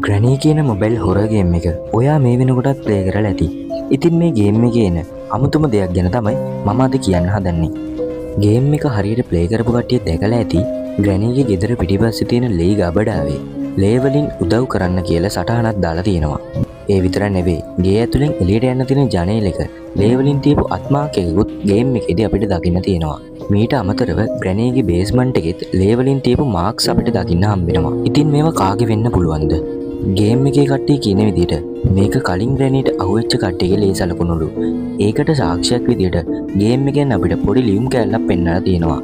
ග්‍රැනී කියන mobile හොරර් game එක ඔයා මේ වෙනකොටත් ප්ලේ කරලා ඇති. ඉතින් මේ ගේම් එකේ එන අමුතුම දෙයක් ගැන තමයි මම අද කියන්න හදන්නේ. ගේම් එක හරියට ප්ලේ කරපු කට්ටිය දැකලා ඇති, ග්‍රැනීගේ ගෙදර පිටිපස්සේ තියෙන ලේ ගබඩාවේ ලේ වලින් උදව් කරන්න කියලා සටහනක් දාලා තියෙනවා. ඒ විතරක් නෙවෙයි, ගේ ඇතුලෙන් එළියට යන්න තියෙන ජනේල එක ලේ වලින් තියපු අත්මාක් එකකුත් ගේම් එකේදී අපිට දකින්න තියෙනවා. මීට අමතරව ග්‍රැනීගේ බේස්මන්ට් එකෙත් ලේ වලින් තියපු මාක්ස් අපිට දකින්න හම්බෙනවා. ඉතින් මේවා කාගේ වෙන්න පුළුවන්ද? ගේම් එකේ කට්ටිය කියන විදිහට මේක කලින් ග්‍රැනීට අහුවෙච්ච කට්ටියගේ ලේ සලකුණුලු. ඒකට සාක්ෂියක් විදිහට ගේම් එකෙන් අපිට පොඩි ලියුම් කෑල්ලක් පෙන්නලා තියෙනවා.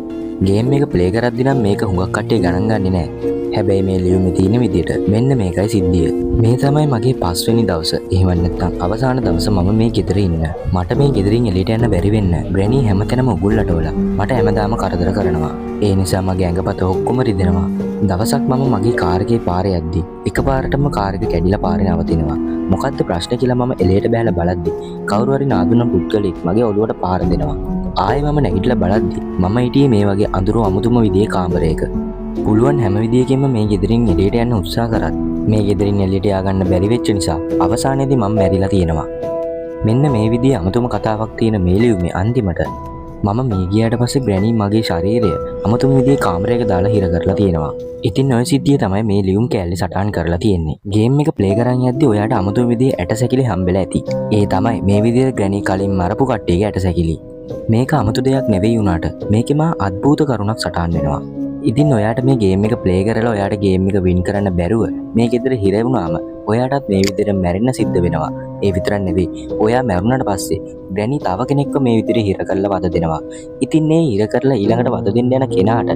ගේම් එක ප්ලේ කරද්දි නම් මේක හුඟක් කට්ටිය ගණන් ගන්නේ නෑ. හැබැයි මේ ලියුමේ තියෙන විදිහට මෙන්න මේකයි සිද්ධිය. මේ තමයි මගේ පස්වෙනි දවස. එහෙම නැත්නම් අවසාන දවස මම මේ ගෙදර ඉන්න. මට මේ ගෙදරින් එළියට යන්න බැරි වෙන්න ග්‍රැනී හැමතැනම උගුල් අටවලා මට හැමදාම කරදර කරනවා. ඒ නිසා මගේ ඇඟපත ඔක්කොම රිදෙනවා. දවසක් මම මගේ කාර් එකේ පාරේ යද්දි එකපාරටම කාර් එක කැඩිලා පාරේ නවතිනවා. මොකද්ද ප්‍රශ්නේ කියලා මම එළියට බැලලා බලද්දි කවුරු හරි නාදුන පුද්ගලෙක් මගේ ඔළුවට පාර දෙනවා. ආයෙ මම නැගිටලා බලද්දි මම හිටියේ මේ වගේ අඳුරු අමුතුම විදිහේ කාමරයක. පුළුවන් හැම විදියකින්ම මේ ගෙදරින් එළියට යන්න උත්සාහ කරත් මේ ගෙදරින් එළියට යාගන්න බැරි වෙච්ච නිසා අවසානයේදී මම මැරිලා තියෙනවා. මෙන්න මේ විදිහේ අමුතුම කතාවක් තියෙන මේ ලියුමේ අන්තිමට මම මිය ගියාට පස්සේ ග්‍රැනී මගේ ශරීරය අමුතුම විදිහේ කාමරයක දාලා හිර කරලා තියෙනවා. ඉතින් ඔය සිද්ධිය තමයි මේ ලියුම් කෑල්ලේ සටහන් කරලා තියෙන්නේ. ගේම් එක ප්ලේ කරන් යද්දි ඔයාට අමුතුම විදිහේ ඇට සැකිලි හම්බෙලා ඇති. ඒ තමයි මේ විදිහට ග්‍රැනී කලින් මරපු කට්ටියගේ ඇට සැකිලි. මේක අමුතු දෙයක් නෙවෙයි වුණාට මේකේ මහා අద్භූත කරුණක් සටහන් වෙනවා. ඉතින් ඔයාට මේ ගේම් එක ප්ලේ කරලා ඔයාට ගේම් එක වින් කරන්න බැරුව මේ ගෙදර හිර වුණාම ඔයාටත් මේ විදිහට මැරෙන්න සිද්ධ වෙනවා. ඒ විතරක් නෙවෙයි, ඔයා මැරුණාට පස්සේ ග්‍රැනි තව කෙනෙක්ව මේ විදිහට හිර කරලා වද දෙනවා. ඉතින් මේ හිර කරලා ඊළඟට වද දෙන්න යන කෙනාට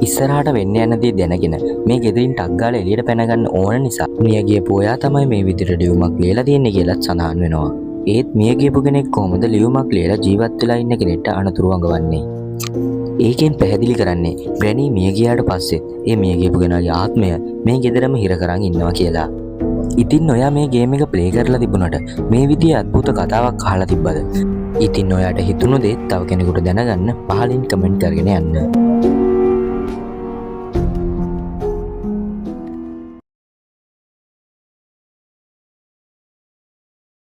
ඉස්සරහට වෙන්න යන දේ දැනගෙන මේ ගෙදරින් ටක් ගාලා එළියට පැන ගන්න ඕන නිසා මිය ගියපු ඔයා තමයි මේ විදිහට ලියුමක් ලියලා තියෙන්නේ කියලාත් සඳහන් වෙනවා. ඒත් මිය ගියපු කෙනෙක් කොහොමද ලියුමක් ලියලා ජීවත් වෙලා ඉන්න කෙනෙක්ට අනතුරු අඟවන්නේ? ඒකෙන් පැහැදිලි කරන්නේ ග්‍රැනී මිය ගියාට පස්සෙත් ඒ මිය ගියපු කෙනාගේ ආත්මය මේ ගෙදරම හිර කරන් ඉන්නවා කියලා. ඉතින් ඔයා මේ ගේම් එක ප්ලේ කරලා තිබුණට මේ විදිහේ අద్భుත කතාවක් අහලා තිබ්බද? ඉතින් ඔයාට හිතුණු දේ තව කෙනෙකුට දැනගන්න පහලින් කමෙන්ට් කරගෙන යන්න.